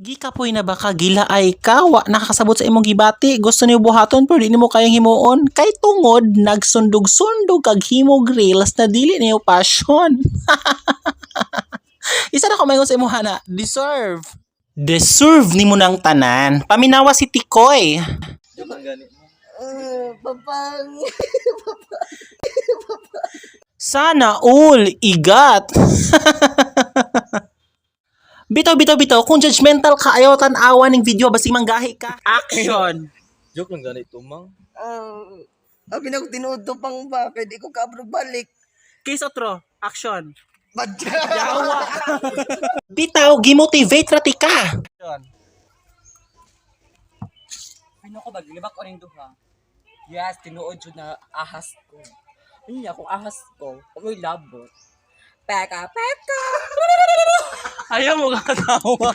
Gikapoy na ba ka, gilaay ka, wa nakakasabot sa imong gibati, gusto nimo buhaton pero di nimo kayang himuon kay tungod nagsundog-sundog kag himog reels na dili niyo passion. Isa na ko maingon sa imuha na deserve. Deserve nimo ng tanan. Paminawa si Tikoy. Papang. Sana all igat. Bitaw, bitaw, bitaw. Kung judgmental ka, ayaw tan-awa ning video, basig manggahi ka. Action! Joke lang ganito, mang. Abi na ko tinuod to pang ba kay di ko kaabro balik. Case otro, action. Badya. Bitaw, gimotivate ra ti ka. Ano ko ba? Gilibak ko rin duha. Yes, tinuod jud na ahas ko. Ano niya, kung ahas ko, kung may labot. Peka, peka! Ayaw mo katawa.